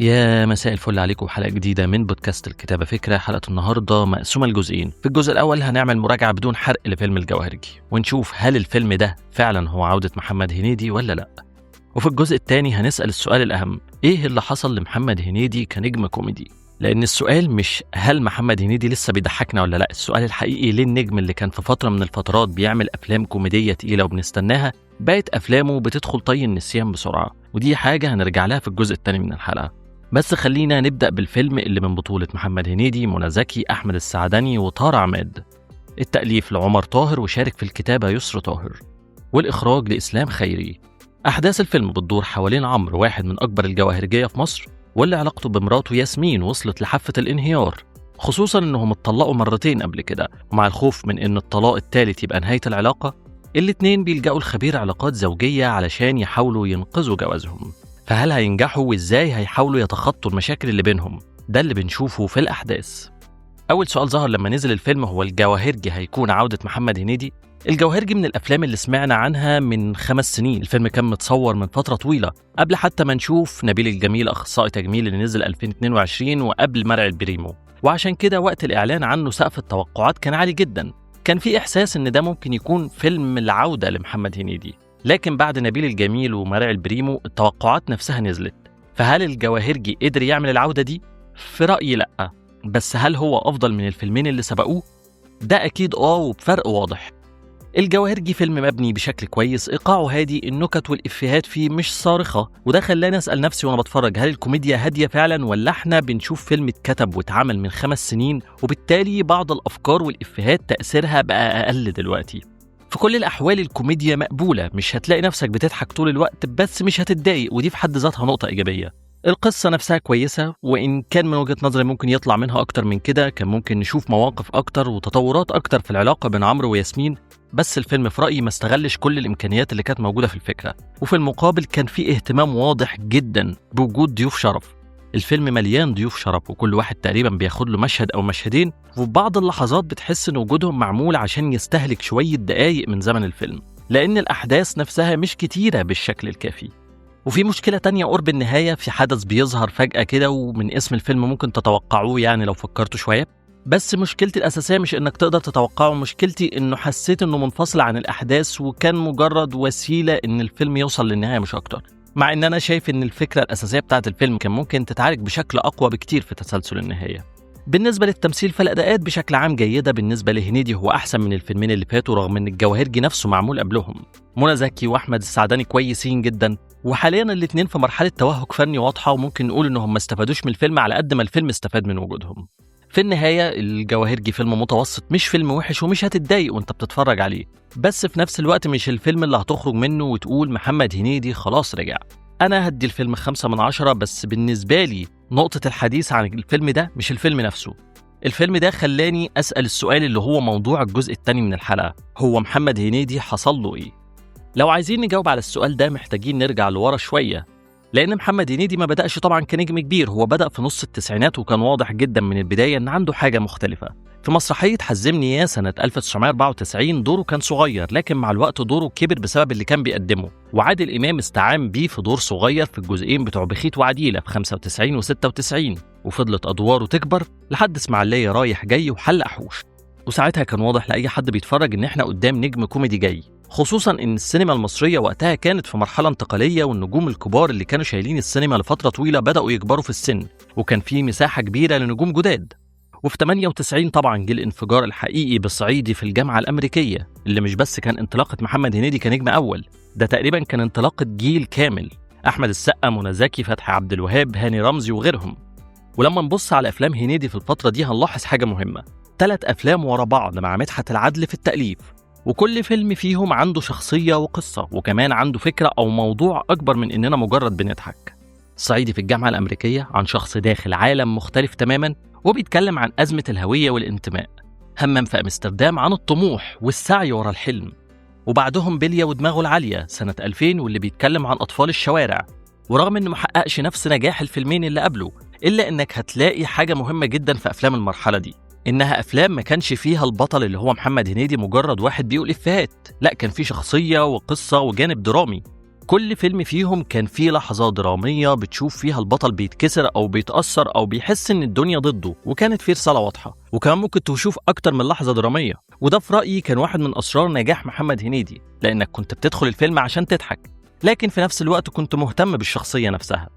يا مساء الفل عليكم، حلقة جديدة من بودكاست الكتابة فكرة. حلقة النهاردة مقسومة لجزئين. في الجزء الأول هنعمل مراجعة بدون حرق لفيلم الجوهرجي، ونشوف هل الفيلم ده فعلا هو عودة محمد هنيدي ولا لأ. وفي الجزء الثاني هنسأل السؤال الأهم، إيه اللي حصل لمحمد هنيدي كنجم كوميدي؟ لأن السؤال مش هل محمد هنيدي لسه بيضحكنا ولا لأ، السؤال الحقيقي ليه النجم اللي كان في فترة من الفترات بيعمل أفلام كوميدية تقيلة وبنستناها بقت أفلامه بتدخل طي النسيان بسرعة؟ ودي حاجة هنرجع لها في الجزء الثاني من الحلقة. بس خلينا نبدأ بالفيلم اللي من بطولة محمد هنيدي، منى زكي، أحمد السعدني وطارق عماد. التأليف لعمر طاهر، وشارك في الكتابة يسر طاهر، والإخراج لإسلام خيري. أحداث الفيلم بتدور حوالين عمرو، واحد من أكبر الجواهرجية في مصر، واللي علاقته بمراته ياسمين وصلت لحافة الانهيار، خصوصا إنهم اتطلقوا مرتين قبل كده، ومع الخوف من إن الطلاق الثالث يبقى نهاية العلاقة، الاتنين بيلجأوا لخبير علاقات زوجية علشان يحاولوا ينقذوا جوازهم. فهل هينجحوا وإزاي هيحاولوا يتخطوا المشاكل اللي بينهم؟ ده اللي بنشوفه في الأحداث. أول سؤال ظهر لما نزل الفيلم هو الجواهرجي هيكون عودة محمد هنيدي؟ الجوهرجي من الأفلام اللي سمعنا عنها من 5 سنين. الفيلم كان متصور من فترة طويلة قبل حتى ما نشوف نبيل الجميل أخصائي تجميل اللي نزل 2022 وقبل مرعي البريمو، وعشان كده وقت الإعلان عنه سقف التوقعات كان عالي جدا. كان في إحساس إن ده ممكن يكون فيلم العودة لمحمد هنيدي، لكن بعد نبيل الجميل ومرعي البريمو التوقعات نفسها نزلت. فهل الجواهرجي قدر يعمل العودة دي؟ في رأيي لأ، بس هل هو أفضل من الفيلمين اللي سبقوه؟ ده أكيد وبفرق واضح. الجواهرجي فيلم مبني بشكل كويس، إيقاعه هادي، النكت والإفيهات فيه مش صارخة، وده خلاني أسأل نفسي وأنا بتفرج هل الكوميديا هادية فعلا ولا احنا بنشوف فيلم اتكتب واتعمل من 5 سنين وبالتالي بعض الأفكار والإفيهات تأثيرها بقى أقل دلوقتي. في كل الأحوال الكوميديا مقبولة، مش هتلاقي نفسك بتضحك طول الوقت، بس مش هتتضايق، ودي في حد ذاتها نقطة إيجابية. القصة نفسها كويسة، وإن كان من وجهة نظري ممكن يطلع منها أكتر من كده، كان ممكن نشوف مواقف أكتر وتطورات أكتر في العلاقة بين عمرو وياسمين، بس الفيلم في رأيي ما استغلش كل الإمكانيات اللي كانت موجودة في الفكرة. وفي المقابل كان في اهتمام واضح جدا بوجود ضيوف شرف. الفيلم مليان ضيوف شرف، وكل واحد تقريبا بياخد له مشهد أو مشهدين، وفي بعض اللحظات بتحس إن وجودهم معمول عشان يستهلك شوية دقايق من زمن الفيلم، لأن الأحداث نفسها مش كتيرة بالشكل الكافي. وفي مشكلة تانية قرب النهاية، في حدث بيظهر فجأة كده ومن اسم الفيلم ممكن تتوقعوه يعني لو فكرتوا شوية، بس مشكلتي الأساسية مش إنك تقدر تتوقعه، مشكلتي إنه حسيت إنه منفصل عن الأحداث وكان مجرد وسيلة إن الفيلم يوصل للنهاية مش أكتر. مع إن أنا شايف إن الفكرة الأساسية بتاعت الفيلم كان ممكن تتعالج بشكل أقوى بكتير في تسلسل النهاية. بالنسبة للتمثيل فالأداءات بشكل عام جيدة. بالنسبة لهنيدي هو أحسن من الفيلمين اللي فاتوا رغم إن الجواهرجي نفسه معمول قبلهم. منى زكي وأحمد السعداني كويسين جدا، وحاليا الاثنين في مرحلة توهج فني واضحة، وممكن نقول إنهم ما استفادوش من الفيلم على قد ما الفيلم استفاد من وجودهم. في النهاية الجواهرجي فيلم متوسط، مش فيلم وحش ومش هتتضايق وانت بتتفرج عليه، بس في نفس الوقت مش الفيلم اللي هتخرج منه وتقول محمد هنيدي خلاص رجع. أنا هدي الفيلم 5 من 10، بس بالنسبة لي نقطة الحديث عن الفيلم ده مش الفيلم نفسه. الفيلم ده خلاني أسأل السؤال اللي هو موضوع الجزء الثاني من الحلقة، هو محمد هنيدي حصل له إيه؟ لو عايزين نجاوب على السؤال ده محتاجين نرجع لورا شوية، لأن محمد هنيدي ما بدأش طبعا كنجم كبير، هو بدأ في نص التسعينات وكان واضح جدا من البداية إن عنده حاجة مختلفة. في مسرحية حزمني يا سنة 1994 دوره كان صغير، لكن مع الوقت دوره كبر بسبب اللي كان بيقدمه، وعادل إمام استعان بيه في دور صغير في الجزئين بتوع بخيت وعديلة في 95 و96، وفضلت أدواره تكبر لحد إسماعيلية رايح جاي وحلق حوش. وساعتها كان واضح لأي حد بيتفرج إن إحنا قدام نجم كوميدي جاي، خصوصا إن السينما المصرية وقتها كانت في مرحلة انتقالية، والنجوم الكبار اللي كانوا شايلين السينما لفترة طويلة بدأوا يكبروا في السن، وكان في مساحة كبيرة لنجوم جداد. وفي 98 طبعا جه الانفجار الحقيقي بالصعيدي في الجامعة الأمريكية، اللي مش بس كان انطلاقة محمد هنيدي كنجم أول، ده تقريبا كان انطلاقة جيل كامل، أحمد السقا، منى زكي، فتحي عبد الوهاب، هاني رمزي وغيرهم. ولما نبص على أفلام هنيدي في الفترة دي هنلاحظ حاجة مهمة، 3 أفلام ورا بعض مع مدحت العدل في التأليف، وكل فيلم فيهم عنده شخصية وقصة، وكمان عنده فكرة أو موضوع أكبر من إننا مجرد بنضحك. صعيدي في الجامعة الأمريكية عن شخص داخل عالم مختلف تماما وبيتكلم عن أزمة الهوية والانتماء. همام في أمستردام عن الطموح والسعي ورا الحلم. وبعدهم بلية ودماغه العالية سنة 2000 واللي بيتكلم عن أطفال الشوارع. ورغم إنه محققش نفس نجاح الفيلمين اللي قبله، إلا إنك هتلاقي حاجة مهمة جدا في أفلام المرحلة دي، إنها أفلام ما كانش فيها البطل اللي هو محمد هنيدي مجرد واحد بيقول إفيهات، لا كان في شخصية وقصة وجانب درامي. كل فيلم فيهم كان فيه لحظة درامية بتشوف فيها البطل بيتكسر أو بيتأثر أو بيحس إن الدنيا ضده، وكانت فيه رسالة واضحة، وكمان ممكن تشوف أكتر من لحظة درامية. وده في رأيي كان واحد من أسرار نجاح محمد هنيدي، لأنك كنت بتدخل الفيلم عشان تضحك، لكن في نفس الوقت كنت مهتم بالشخصية نفسها.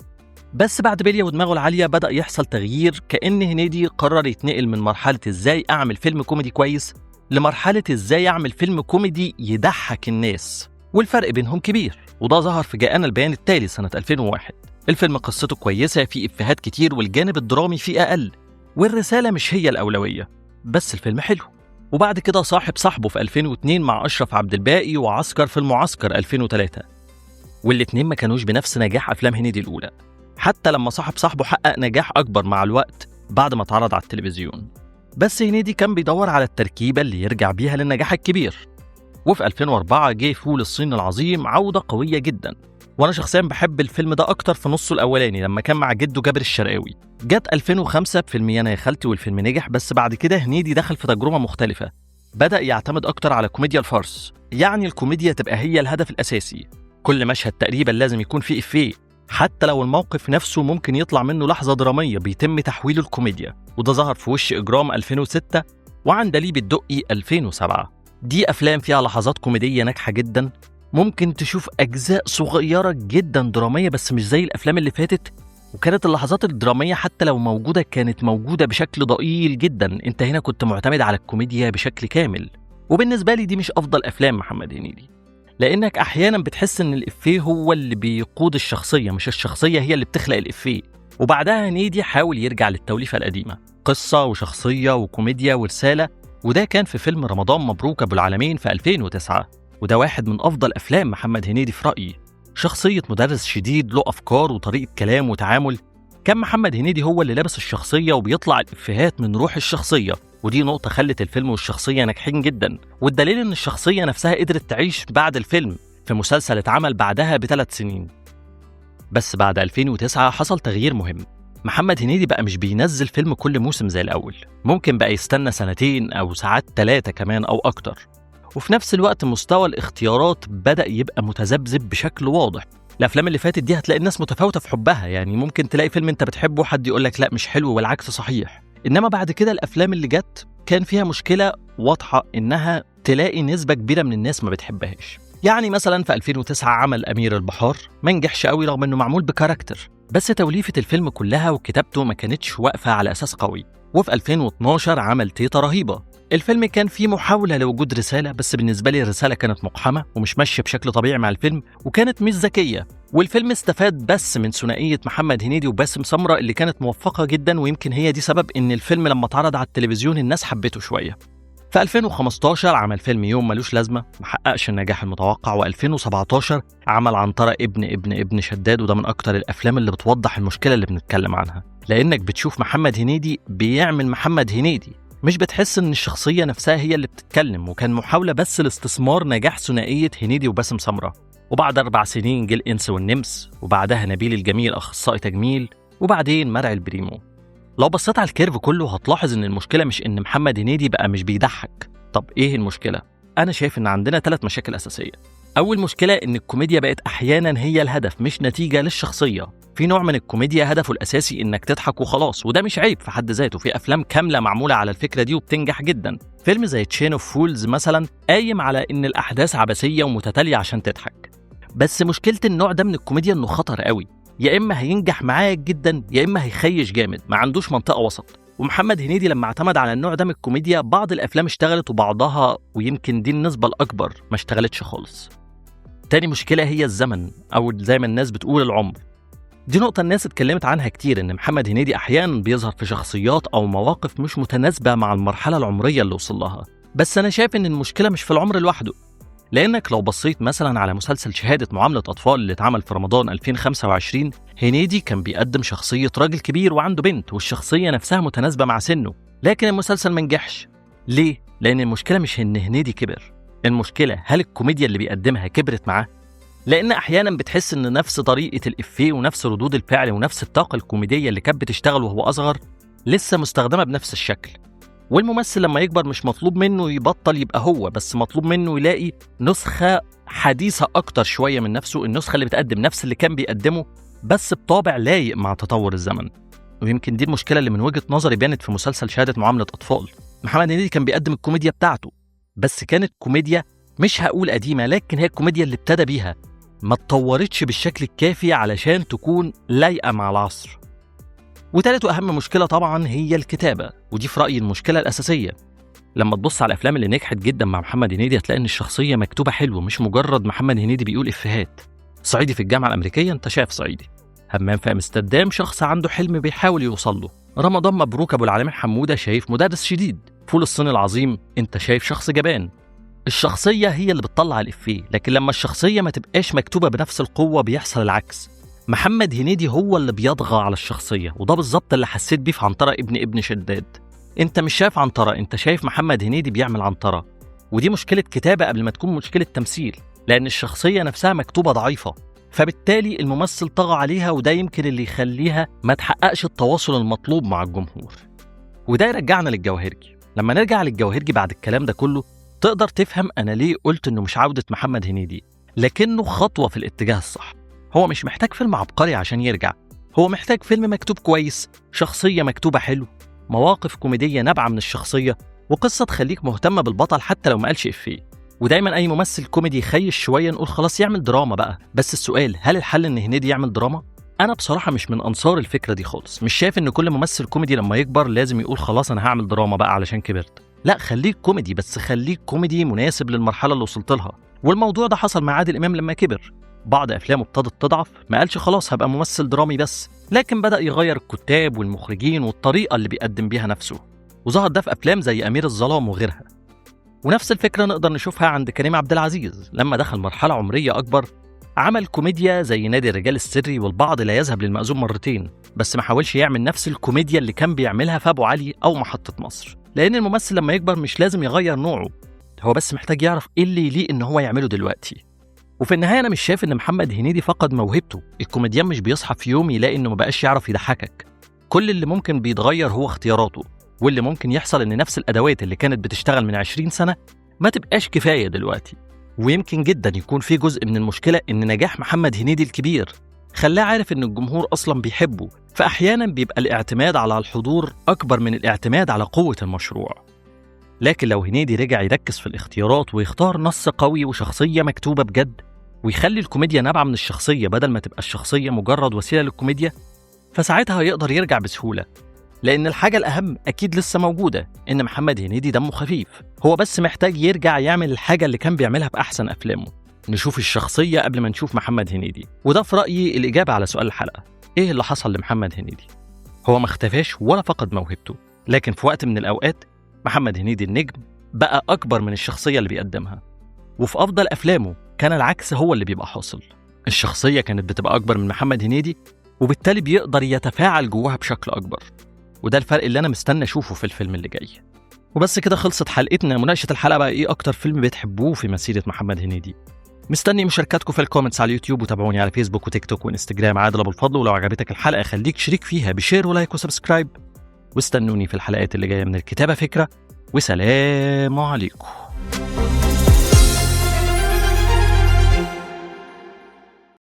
بس بعد بلية ودماغه العالية بدأ يحصل تغيير، كأن هنيدي قرر يتنقل من مرحلة إزاي أعمل فيلم كوميدي كويس لمرحلة إزاي أعمل فيلم كوميدي يضحك الناس، والفرق بينهم كبير. وده ظهر في جاءنا البيان التالي سنة 2001. الفيلم قصته كويسة، فيه إفيهات كتير، والجانب الدرامي فيه أقل، والرسالة مش هي الأولوية، بس الفيلم حلو. وبعد كده صاحب صاحبه في 2002 مع أشرف عبد الباقي، وعسكر في المعسكر 2003، والاتنين ما كانوش بنفس نجاح أفلام هنيدي الأولى، حتى لما صاحب صاحبه حقق نجاح أكبر مع الوقت بعد ما اتعرض على التلفزيون. بس هنيدي كان بيدور على التركيبة اللي يرجع بيها للنجاح الكبير. وفي 2004 جه فول الصين العظيم، عودة قوية جدا، وأنا شخصيا بحب الفيلم ده أكتر في نصه الأولاني لما كان مع جده جابر الشرقاوي. جت 2005 بفيلم يانا يا خالتي، والفيلم نجح، بس بعد كده هنيدي دخل في تجربة مختلفة، بدأ يعتمد أكتر على كوميديا ال farce، يعني الكوميديا تبقى هي الهدف الأساسي، كل مشهد تقريبا لازم يكون فيه إفيه، حتى لو الموقف نفسه ممكن يطلع منه لحظة درامية بيتم تحويله لكوميديا. وده ظهر في وش إجرام 2006 وعندليب الدقي 2007. دي أفلام فيها لحظات كوميدية ناجحة جدا، ممكن تشوف أجزاء صغيرة جدا درامية بس مش زي الأفلام اللي فاتت، وكانت اللحظات الدرامية حتى لو موجودة كانت موجودة بشكل ضئيل جدا. انت هنا كنت معتمد على الكوميديا بشكل كامل، وبالنسبة لي دي مش أفضل أفلام محمد هنيدي، لأنك أحيانا بتحس إن الإفيه هو اللي بيقود الشخصية، مش الشخصية هي اللي بتخلق الإفيه. وبعدها هنيدي حاول يرجع للتوليفة القديمة، قصة وشخصية وكوميديا ورسالة، وده كان في فيلم رمضان مبروك أبو العالمين في 2009، وده واحد من أفضل أفلام محمد هنيدي في رأيي. شخصية مدرس شديد له أفكار وطريقة كلام وتعامل، كان محمد هنيدي هو اللي لابس الشخصية وبيطلع الإفيهات من روح الشخصية، ودي نقطة خلت الفيلم والشخصية ناجحين جدا. والدليل إن الشخصية نفسها قدرت تعيش بعد الفيلم في مسلسل اتعمل بعدها ب3 سنين. بس بعد 2009 حصل تغيير مهم، محمد هنيدي بقى مش بينزل فيلم كل موسم زي الأول، ممكن بقى يستنى 2 أو ساعات 3 كمان أو أكتر. وفي نفس الوقت مستوى الاختيارات بدأ يبقى متذبذب بشكل واضح. الأفلام اللي فاتت دي هتلاقي الناس متفاوتة في حبها، يعني ممكن تلاقي فيلم أنت بتحبه حد يقولك لا مش حلو والعكس صحيح. إنما بعد كده الأفلام اللي جت كان فيها مشكلة واضحة إنها تلاقي نسبة كبيرة من الناس ما بتحبهاش. يعني مثلا في 2009 عمل أمير البحار، ما نجحش قوي رغم إنه معمول ب character، بس توليفة الفيلم كلها وكتابته ما كانتش واقفة على أساس قوي. وفي 2012 عمل تيتا رهيبة، الفيلم كان فيه محاولة لوجود رسالة، بس بالنسبة لي الرسالة كانت مقحمة ومش ماشية بشكل طبيعي مع الفيلم، وكانت مش ذكية. والفيلم استفاد بس من ثنائية محمد هنيدي وباسم سمرة اللي كانت موفقة جدا، ويمكن هي دي سبب إن الفيلم لما اتعرض على التلفزيون الناس حبته شوية. في 2015 عمل فيلم يوم ملوش لازمة، محققش النجاح المتوقع. و2017 عمل عنترة ابن ابن ابن شداد، وده من أكتر الأفلام اللي بتوضح المشكلة اللي بنتكلم عنها، لأنك بتشوف محمد هنيدي بيعمل محمد هنيدي، مش بتحس إن الشخصية نفسها هي اللي بتتكلم، وكان محاولة بس لاستثمار نجاح ثنائية هنيدي وباسم سمرة. وبعد 4 سنين جه الإنس والنمس، وبعدها نبيل الجميل أخصائي تجميل، وبعدين مرعي البريمو. لو بصيت على ال curve كله هتلاحظ إن المشكلة مش إن محمد هنيدي بقى مش بيضحك. طب إيه المشكلة؟ أنا شايف إن عندنا 3 مشاكل أساسية. أول مشكلة إن الكوميديا بقت أحيانا هي الهدف مش نتيجة للشخصية. في نوع من الكوميديا هدفه الأساسي إنك تضحك وخلاص، وده مش عيب في حد ذاته، في أفلام كاملة معمولة على الفكرة دي وبتنجح جدا. فيلم زي Chain of Fools مثلا قايم على إن الأحداث عبثية ومتتالية عشان تضحك. بس مشكلة النوع ده من الكوميديا إنه خطر قوي، يا إما هينجح معاك جدا يا إما هيخيش جامد، ما عندوش منطقة وسط. ومحمد هنيدي لما اعتمد على النوع ده من الكوميديا بعض الأفلام اشتغلت وبعضها، ويمكن دي النسبة الأكبر، ما اشتغلتش خالص. تاني مشكلة هي الزمن، أو زي ما الناس بتقول العمر. دي نقطة الناس اتكلمت عنها كتير، إن محمد هنيدي أحيانا بيظهر في شخصيات أو مواقف مش متناسبة مع المرحلة العمرية اللي وصل لها. بس أنا شايف إن المشكلة مش في العمر لوحده، لأنك لو بصيت مثلا على مسلسل شهادة معاملة أطفال اللي اتعمل في رمضان 2025، هنيدي كان بيقدم شخصية راجل كبير وعنده بنت، والشخصية نفسها متناسبة مع سنه، لكن المسلسل ما نجحش. ليه؟ لأن المشكلة مش إن هنيدي كبر، المشكلة هل الكوميديا اللي بيقدمها كبرت معاه؟ لأن أحيانا بتحس إن نفس طريقة الإفيه ونفس ردود الفعل ونفس الطاقة الكوميدية اللي كانت بتشتغل وهو أصغر لسه مستخدمة بنفس الشكل. والممثل لما يكبر مش مطلوب منه يبطل يبقى هو، بس مطلوب منه يلاقي نسخة حديثة أكتر شوية من نفسه، النسخة اللي بتقدم نفس اللي كان بيقدمه بس بطابع لايق مع تطور الزمن. ويمكن دي المشكلة اللي من وجهة نظري بانت في مسلسل شهادة معاملة أطفال. محمد هنيدي كان بيقدم الكوميديا بتاعته، بس كانت كوميديا مش هقول قديمة، لكن هي الكوميديا اللي ابتدى بيها، ما اتطورتش بالشكل الكافي علشان تكون لايقة مع العصر. وتالت وأهم مشكلة طبعا هي الكتابة، ودي في رأيي المشكلة الأساسية. لما تبص على الأفلام اللي نجحت جدا مع محمد هنيدي هتلاقي إن الشخصية مكتوبة حلو، مش مجرد محمد هنيدي بيقول إفيهات. صعيدي في الجامعة الأمريكية أنت شايف صعيدي، همام في أمستردام شخص عنده حلم بيحاول يوصل له، رمضان مبروك أبو العلمين حمودة شايف مدرس شديد، فول الصين العظيم أنت شايف شخص جبان. الشخصية هي اللي بتطلع الإفيه، لكن لما الشخصية ما تبقاش مكتوبة بنفس القوة بيحصل العكس. محمد هنيدي هو اللي بيطغى على الشخصية، وده بالظبط اللي حسيت بيه في عنترة ابن شداد. انت مش شايف عنترة، انت شايف محمد هنيدي بيعمل عنترة. ودي مشكلة كتابة قبل ما تكون مشكلة تمثيل، لأن الشخصية نفسها مكتوبة ضعيفة، فبالتالي الممثل طغى عليها، وده يمكن اللي يخليها ما تحققش التواصل المطلوب مع الجمهور. وده يرجعنا للجوهرجي. لما نرجع للجوهرجي بعد الكلام ده كله تقدر تفهم أنا ليه قلت إنه مش عودة محمد هنيدي، لكنه خطوة في الاتجاه الصح. هو مش محتاج فيلم عبقري عشان يرجع، هو محتاج فيلم مكتوب كويس، شخصية مكتوبة حلو، مواقف كوميدية نابعة من الشخصية، وقصة تخليك مهتمة بالبطل حتى لو ما قالش إفيه. ودايما أي ممثل كوميدي يخيش شوية نقول خلاص يعمل دراما بقى، بس السؤال هل الحل إن هنيدي يعمل دراما؟ أنا بصراحة مش من أنصار الفكرة دي خالص. مش شايف إن كل ممثل كوميدي لما يكبر لازم يقول خلاص أنا هعمل دراما بقى علشان كبرت. لا، خليك كوميدي، بس خليك كوميدي مناسب للمرحلة اللي وصلت لها. والموضوع ده حصل مع عادل إمام لما كبر، بعض أفلامه ابتدت تضعف، ما قالش خلاص هبقى ممثل درامي بس، لكن بدأ يغير الكتاب والمخرجين والطريقة اللي بيقدم بيها نفسه، وظهر ده في أفلام زي أمير الظلام وغيرها. ونفس الفكرة نقدر نشوفها عند كريم عبد العزيز لما دخل مرحلة عمرية أكبر، عمل كوميديا زي نادي الرجال السري والبعض لا يذهب للمأذون مرتين، بس ما حاولش يعمل نفس الكوميديا اللي كان بيعملها في أبو علي أو محطة مصر. لأن الممثل لما يكبر مش لازم يغير نوعه، هو بس محتاج يعرف إيه اللي يليق إن هو يعمله دلوقتي. وفي النهاية أنا مش شايف إن محمد هنيدي فقد موهبته. الكوميديان مش بيصحى في يوم يلاقي إنه مبقاش يعرف يضحكك. كل اللي ممكن بيتغير هو اختياراته، واللي ممكن يحصل إن نفس الأدوات اللي كانت بتشتغل من 20 سنة ما تبقاش كفاية دلوقتي. ويمكن جدا يكون في جزء من المشكلة إن نجاح محمد هنيدي الكبير خلاه عارف إن الجمهور أصلا بيحبه، فأحيانا بيبقى الاعتماد على الحضور أكبر من الاعتماد على قوة المشروع. لكن لو هنيدي رجع يركز في الاختيارات ويختار نص قوي وشخصية مكتوبة بجد، ويخلي الكوميديا نابعة من الشخصية بدل ما تبقى الشخصية مجرد وسيلة للكوميديا، فساعتها يقدر يرجع بسهولة. لأن الحاجة الأهم أكيد لسه موجودة، إن محمد هنيدي دمه خفيف، هو بس محتاج يرجع يعمل الحاجة اللي كان بيعملها بأحسن أفلامه. نشوف الشخصية قبل ما نشوف محمد هنيدي. وده في رأيي الإجابة على سؤال الحلقة، إيه اللي حصل لمحمد هنيدي؟ هو ما اختفاش ولا فقد موهبته، لكن في وقت من الأوقات محمد هنيدي النجم بقى أكبر من الشخصية اللي بيقدمها، وفي أفضل أفلامه كان العكس هو اللي بيبقى حاصل. الشخصية كانت بتبقى أكبر من محمد هنيدي، وبالتالي بيقدر يتفاعل جواها بشكل أكبر. وده الفرق اللي أنا مستني أشوفه في الفيلم اللي جاي. وبس كده خلصت حلقتنا. مناقشة الحلقة بقى، إيه أكتر فيلم بتحبوه في مسيرة محمد هنيدي؟ مستني مشاركاتكم في ال comments على اليوتيوب، وتابعوني على فيسبوك وتيك توك وانستجرام عادل أبو الفضل. ولو عجبتك الحلقة خليك شريك فيها ب share و like و subscribe، واستنوني في الحلقات اللي جاية من الكتابة فكرة. وسلام عليكم.